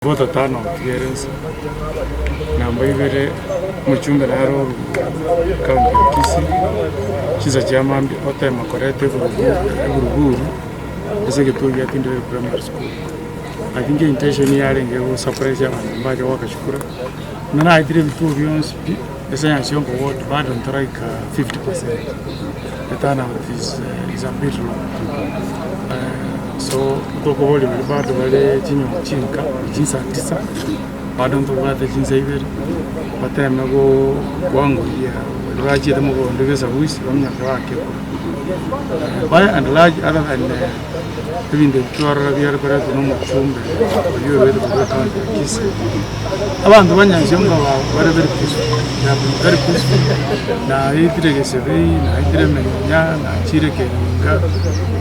Voter turnout ere inse, namba ibere omochumbe naro orure county ya Kisii, chinsa chia mambia otema koreta eburubu eburuburu ase egetuo gia Tinderet Primary School. I think intention yarenge go surprise abanto mbache goaka chikura, buna naetire ebituo bionsi pi, ase Nyansiongo ward bado ntoraika 50%, the turnout is is a bit low. So tokoboria baria bado bare chinyomba chinka chinsa tisa, bado ntobwate chinsa ibere, bateme go kwangoria baria bachiete mogondo b'esabusi bamenye baake kura. By and large other than ebinto ebi twarora biare koretwa na omochumbe oyio oruete korwa ecounty ya Kisii, abanto ba Nyansiongo aba bare very peaceful, they have been very peaceful, naetire Gesebei, naetire Emenyinya, nachire Keminga,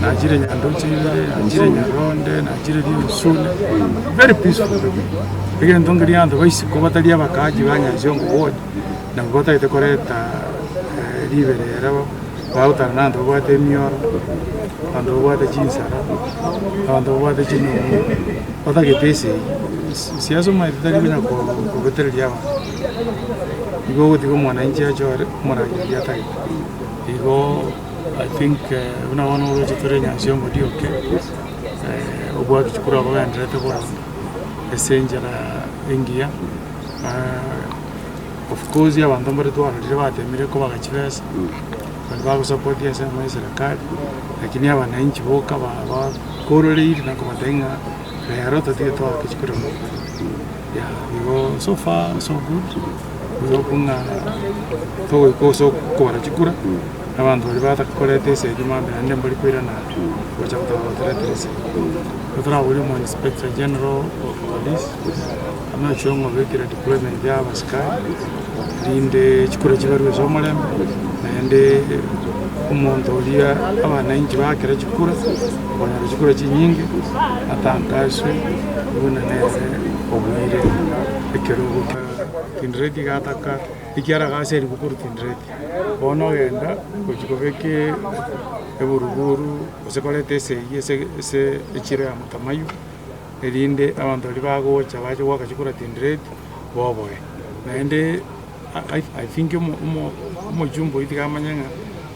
nachire Nyandoche ibere, nachire Nyaronde, nachire Rionsune, very peaceful people. Egento nkeria abanto ba isiko batari abakaaji ba Nyansiongo ward, nabwo batagete koreta riberera bagotara na abanto babwate emioro, abanto babwate chinsara, abanto babwate chinungu, batagete esegi. Siasa omanyete tari konya kobetereria abanto, igo ogotiga omwananchi achore omoragia oria atagete. Igo I think buna bono oroche tore enyancha ya omorioke, obwaki chikura bogendererete boronge ase enchera engiya. Of course abanto mbare twarorire batemire kobaga chibesa, baria bagosupport ensemo ya eserekari, lakini abananchi boka ba- bakororeire na kobatebia ng'a rero totige toake chikura mono. Yeah, igo so far so good, we hope ng'a togoika ase okobara chikura, abanto baria batakorete esegi mambia naende mbari koirana gocha goteba batoretere esegi. Igo toraborie omo inspector general of police, Amache ong'obekire deployment ya abasikari, rinde chikura chibarwe ase omorembe, naende omonto oria abananchi bakere chikura, okonyora chikura chinyinge, atangaswe buna nere obuire ekerogo kia Tindireti iga ataka ekiara agaserigwe korwa Tindireti. Bono ogenda gochia kobeka eburuburu gose koreta esegi ase ase echiro ya Mutamaywa. Erinde abanto baria bagocha bache goaka chikura tindireti boboe. Naende I think omochumba oyio tiga amanye ng'a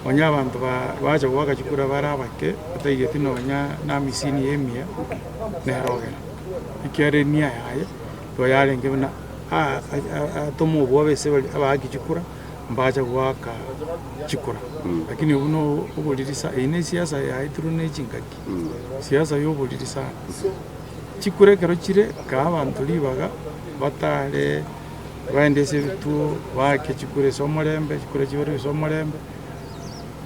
onye abanto bacha goaka chikura bare abake bataigeti nonya na amisini ya emiya nere ogera. Ekiagera enia yaye nigo yarenge buna atome obwoba ase baria abaaki chikura mbacha goaka chikura. Lakini obwo na oboriri sana, eyio na esiasa yaetirwe na echingaki. Siasa y'oboriri sana. Chikura ekero chire, kaa abanto ribaga batare baende ase ebituo baake chikura ase omorembe, chikura chibarwe ase omorembe,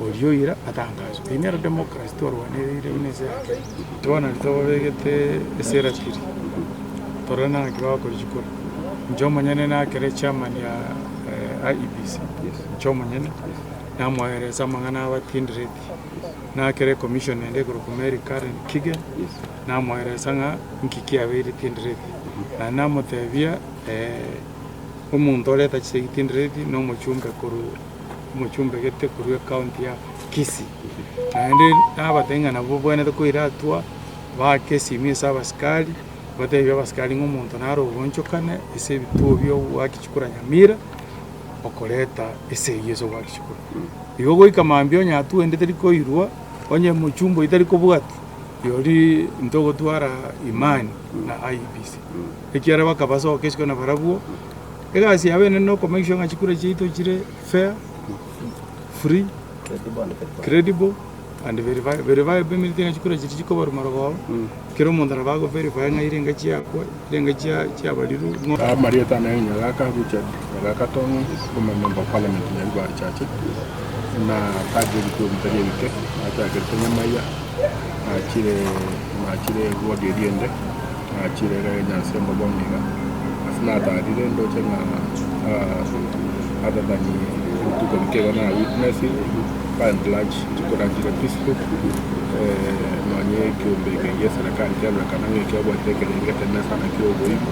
oria oira atangaswe. Eyio nero democracy twarwanereire buna ense ya Kenya. Bono riria tobabegete ase eratiri, torore naki bagokora chikura. Inche omonyene nakere chairman ya IEBC, inche omonyene, namoeresa amang'ana abatindereti. Nakere ecommission ende ekorokwa Mary Karen Kigen, namoeresa ng'a nki kiabeire tindireti. Naende namotebia omonto oreta chisegi tindireti na omochumbe korwa omochumbe gete korwa ecounty ya Kisii. Naende nabatebia ng'a nabwo babwenerete koira hatua baake esimi ase abasikari, batebie abasikari ng'a omonto nare ogoonchokane ase ebituo bia ogoaka chikura Nyamira. okoreta esegi ase ogoaka chikura. Igo goika mambia onye hatua ende teri koirwa, onye mochumba oyio tari kobwatia, rirorio ntogotwara imani na IEBC. Ekiagera bakabasoka isiko nabarabwo, egasi yabo enene noko make sure ng'a chikura chiaito chire fair, free, credible. And verify verifiable eminto ng'a chikura chiria chikobarwa marogoba, kera omonto nabo ago verify ng'a irenga chiakwa, irenga chia chiabarirwe ng'o. Amarieta ane Nyagaka Richard Nyagaka Tong'o, former member of parliament Nyaribari Chache, na kadri ebituo bitari ebike, nachakerete Nyamaiya, nachire nachire ward eria ende, nachire iga Nyansiongo bono iga, ase natarire ndoche ng'a other than ebituko bike igo na witness. By and large chikura chire peaceful, nonye ekiombe eke gia eserekari kiarorekana ng'a ekiabwate ekerengo ekenene sana kia oboibi,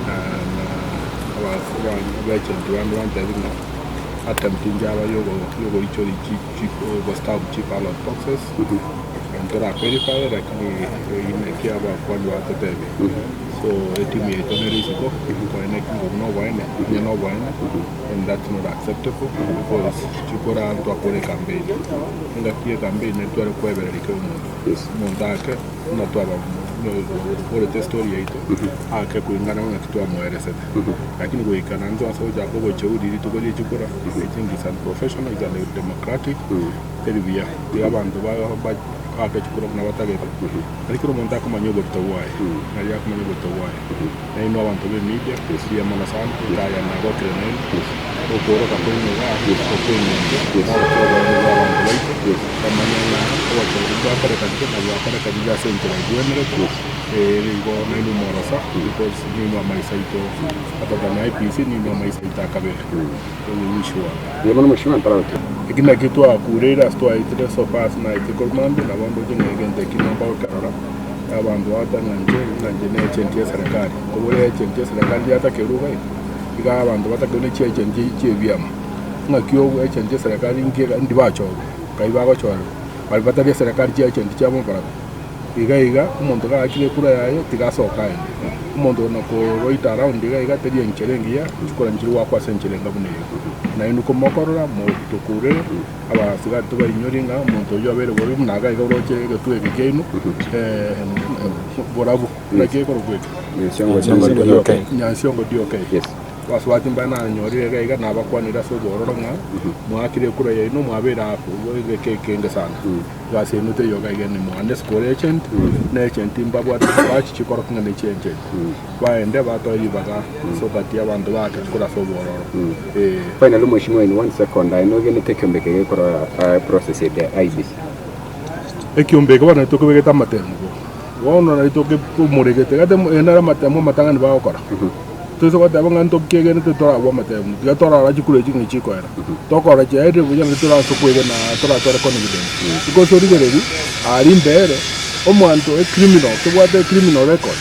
na abaagent bande bantebia ng'a attempt njaba ya ogoichoria gostamp chiballot boxes, ntora verify lakini eyio naki abakwani batotebia. So etimu yaito nere isiko, koene buna oboene, onye na oboene, and that's not acceptable because chikura ntwakora ecampaign. Engaki ya ecampaign nari tware koebereria kera omonto. Omonto ake buna twaba orete estory yaito, ake kulingana buna ng'aki twamoeresete. Lakini goika naende twansa gochaka obocheuri rituko rie chikura, I think it's unprofessional, it's undemocratic, teri buya. Tiga abanto ba baake chikura buna batagete, nari kera omonto akomanya oborito bwaye, nari akomanya oborito bwaye. Nainwe abanto b'emedia, mbuya mono sana, etaya nagokire nainwe, okooroka kwaino igaa okw'engencho, moorokie oboene bw'abanto baito, bamanye ng'a obochori mbwakorekanire na bwakorekanire ase enchera egwenerete, ere igo nainwe morosa, because ninwe amaiso aito other than IEBC ninwe amaiso aito akabere, we wish you well. Mbuya mono mheshimiwa ntaragoteba. Eki nakio twakureire ase twaetire so far ase naetire korwa mambia, nabo ndoche ng'a egento eki nomba gokerora. Abanto bagoteba ng'a inche, ng'a inche ne agent ye serikali. Nkobora agent ye serikali yatakerwe iga iga, iga abanto batakerwe ne chiagent chie ebiama. Ng'aki obo agent ye serikali nki ega ndi bachorwa, nkai bagochorerwa, baria batari eserekari chiagent chiabo mbarabwo. Iga iga, omonto gaakire ekura yaye tiga asoke aende. Omonto one koroita around iga iga teri enchera engiya, chikura nchiri goakwa ase enchera enga buna eyio. Nainwe komokorora, motokurere. Abasigari tobainyori ng'a omonto oyio abeire bobe buna iga iga oroche egetuo eke kiaino, borabu. Naki ekorokwa eke? Nyansiongo DOK. Nyansiongo DOK. Yes. Abasubati mbaye nanyorire iga iga nabakwanire ase obororo ng'a mwaakire ekura yaino mwabeire half egeka ekenge sana. Egasi yaino teiyo iga iga nimwane school agent, na agent mbabwate chibachi chikoroka ng'a ne chiagent. Baende batoe ribaga so that abanto baake chikura ase obororo. Ee. Finally mheshimiwa in one second aye nogenete ekiombe eke gekora process eye ya IEBC? Ekiombe eke bono naintwe tokebegete amatemo bo. Bono naintwe tokomoregete gete eye nere amatemo amatang'ani bagokora. Toise goteba ng'a ntokiegenete torabue amatemo, tiga torora chikura echi ng'a chikoera. Tokorora chiaerire buya naende toranse kwegena toratware confidence. Because origereria aria mbere, omonto ecriminal, tobwate ecriminal record.